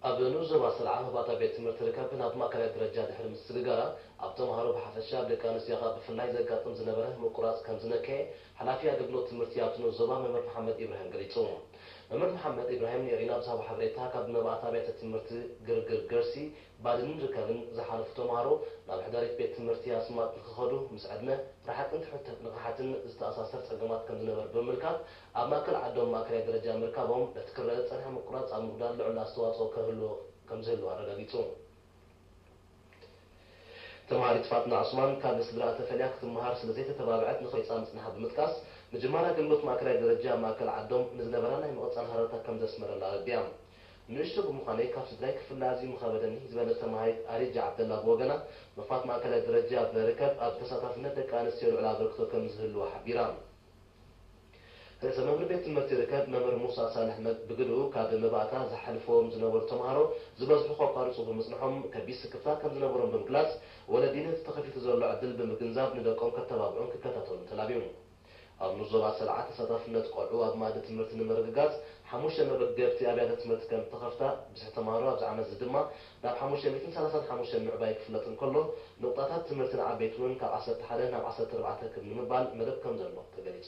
ኣብ ንኡስ ዞባ ሰልዓ መባእታ ቤት ትምህርቲ ርከብ ናብ ማእከላይ ደረጃ ድሕሪ ምስግጋራ፣ ኣብ ተምሃሮ ብሓፈሻ ኣብ ደቂ ኣንስትዮ ከኣ ብፍላይ ዘጋጥም ዝነበረ ምቁራጽ ከም ዝነከየ ሓላፊ ኣገልግሎት ትምህርቲ ኣብቲ ንኡስ ዞባ መምህር መሓመድ ኢብራሂም ገሊጹ። መምህር መሓመድ ኢብራሂም ንኤሪና ብዝሃቦ ሓበሬታ፣ ካብ መባእታ ኣብያተ ትምህርቲ ግርግር ገርሲ፣ ባድንን ርከብን ዝሓለፉ ተምሃሮ ናብ ሕዳሪት ቤት ትምህርቲ ኣስማጥ ንክኸዱ ምስ ዕድመ፣ ርሓቕን ትሕተ ንቕሓትን ዝተኣሳሰር ጸገማት ከም ዝነበር ብምምልካት፣ ኣብ ማእከል ዓዶም ማእከላይ ደረጃ ምርካቦም ነቲ ክረአ ዝጸንሐ ምቁራጽ ኣብ ምጉዳል ልዑል ኣስተዋጽኦ ከህልዎ ከም ዝህልዎ ኣረጋጊጹ። ተምሃሪት ፋጥና ዑስማን ካብ ስድራኣ ተፈልያ ክትመሃር ስለ ዘይተተባብዐት ንኸይጻ ምጽንሓ ብምጥቃስ፣ ምጅማር ኣገልግሎት ማእከላይ ደረጃ ኣብ ማእከል ዓዶም ንዝነበራ ናይ ምቕጻል ሃረርታ ከም ዘስመረላ ኣረዲኣ። ንእሽቶ ብምዃነይ ካብ ስድራይ ክፍለ ኣዝዩ ምኸበደኒ ዝበለት ተምሃሪት ኣሪጃ ዓብደላ ብወገና፣ ምኽፋት ማእከላይ ደረጃ ኣብ ርከብ ኣብ ተሳታፍነት ደቂ ኣንስትዮ ልዑል ኣበርክቶ ከም ዝህልዎ ሓቢራ። ርእሰ መምህር ቤት ትምህርቲ ርከብ መምህር ሙሳ ሳልሕ መ-፣ ብግድኡ ካብ መባእታ ዝሓልፍዎም ዝነበሩ ተምሃሮ ዝበዝሑ ከቋርጹ ብምጽንሖም ከቢድ ስክፍታ ከም ዝነበሮም ብምግላጽ፣ ወለዲ ነቲ ተኸፊቱ ዘሎ ዕድል ብምግንዛብ ንደቆም ከተባብዑን ክከታተሉን ተላብዩ። ኣብ ንኡስ ዞባ ሰልዓ ተሳታፍነት ቆልዑ ኣብ መኣዲ ትምህርቲ ንምርግጋጽ ሓሙሽተ መበገብቲ ኣብያተ ትምህርቲ ከም እተኸፍታ፣ ብዝሒ ተምሃሮ ኣብዚ ዓመት እዚ ድማ ናብ ሓሙሽተ ሚእትን ሰላሳን ሓሙሽተን ምዕባይ ክፍለጥ እንከሎ፣ ንቑጣታት ትምህርቲ ንዓበይቲ እውን ካብ ዓሰርተ ሓደ ናብ ዓሰርተ ኣርባዕተ ክብ ንምባል መደብ ከም ዘሎ ተገሊጹ።